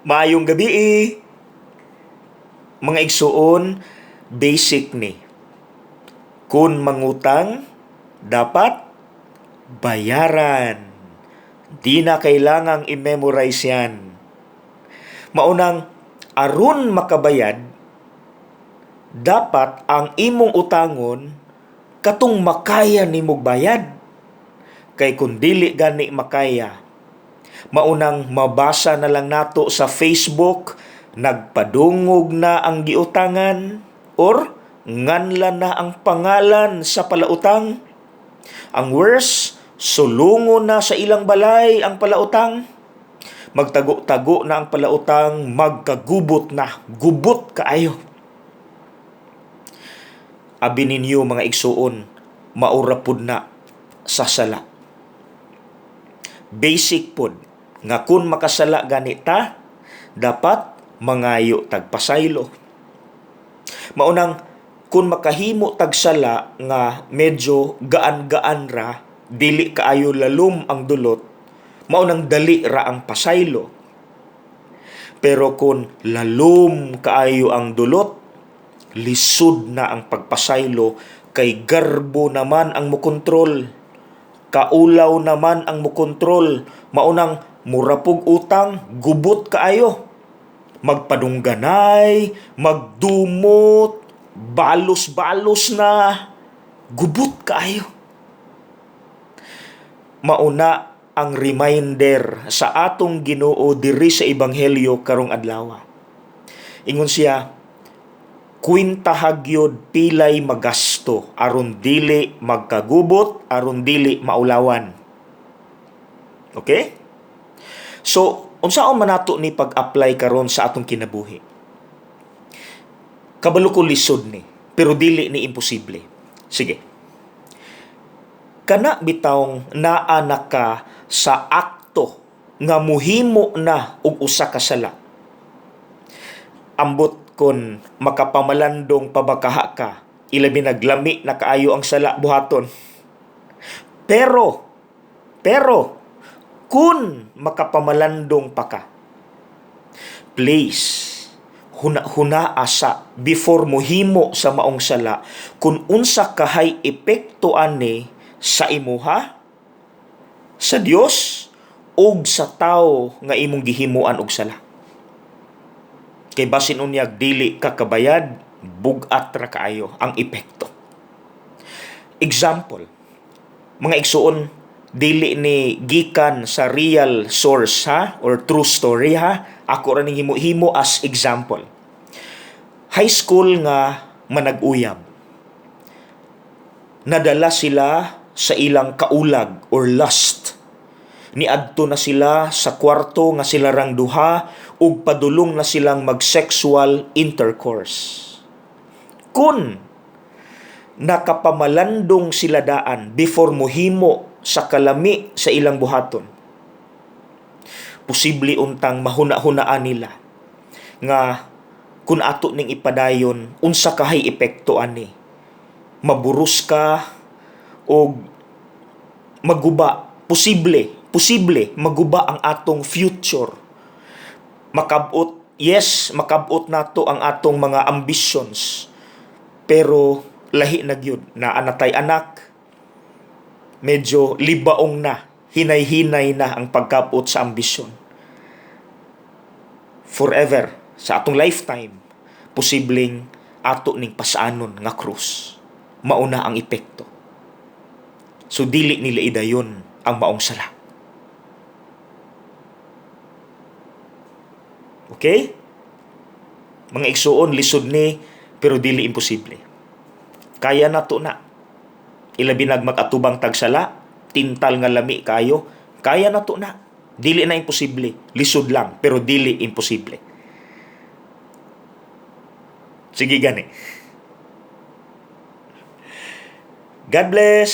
Maayong gabi eh. Mga igsuon, basic ni. Kung mangutang, dapat bayaran. Di na kailangang i-memorize yan. Maunang aron makabayad, dapat ang imong utangon katong makaya nimog bayad. Kay kung dili gani makaya, maunang mabasa na lang nato sa Facebook, nagpadungog na ang giutangan or nganlan na ang pangalan sa palautang. Ang worst, sulungon na sa ilang balay ang palautang. Magtago-tago na ang palautang, magkagubot na, gubot kaayo. Abi ninyo, mga igsuon, maura pud na sa sala. Basic pod nga kun makasala gani ta, dapat mangayo tag pasaylo. Maunang kung makahimo tag sala nga medyo gaan-gaan ra, dili kaayo lalom ang dulot, maunang dali ra ang pasaylo. Pero kung lalom kaayo ang dulot, lisod na ang pagpasaylo kay garbo naman ang mokontrol. Kaulaw naman ang mokontrol. Maunang mura pug utang, gubot kaayo. Magpadungganay, magdumot, balos-balos na, gubot kaayo. Mauna ang reminder sa atong Ginoo diri sa ebanghelyo karong adlaw. Ingon siya, kwintaha gyud pilay magasto aron dili magkagubot, aron dili maulawan. Okay? So, unsaon man nato ni pag-apply karon sa atong kinabuhi? Kabalo ko lisod ni, pero dili ni imposible. Sige. Kana bitawng naa na ka sa akto nga muhimo na og usa ka sala. Ambot kon makapamalandong pabakaha ka, ilabi naglami na kaayo ang sala buhaton. Pero kun makapamalandong pa ka, please, huna-huna asa before mohimo sa maong sala kung unsa kahay epekto ani sa imuha, sa Dios ug sa tawo nga imong gihimuan og sala. Kay basin unyag dili ka kabayad, bug-at ra kaayo ang epekto. Example, mga igsuon, dili ni gikan sa real source ha or true story ha. Ako ra ning himo-himo as example. High school nga manag-uyab. Nadala sila sa ilang kaulag or lust. Niadto na sila sa kwarto nga sila rang duha ug padulong na silang mag-sexual intercourse. Kun nakapamalandong sila daan before mohimo sa kalami sa ilang buhaton, posible untang mahuna-hunaan nila nga kung ato ning ipadayon, unsa kahay epekto ani? Maburos ka og maguba, posible maguba ang atong future. Makabot, yes, makabot nato ang atong mga ambitions. Pero lahi na gyud, naa na tay anak, medyo libaong na, hinay-hinay na ang pagkabot sa ambisyon. Forever, sa atong lifetime, posibleng ato ning pasanon nga krus. Mauna ang epekto. So dili nila idayon ang maong sala. Okay? Mga igsuon, lisod ni, pero dili imposible. Kaya na to na. Ilabi nag mag-atubang tagsala, tintal nga lami kayo, kaya na to na. Dili na imposible. Lisod lang, pero dili imposible. Sige gani. God bless!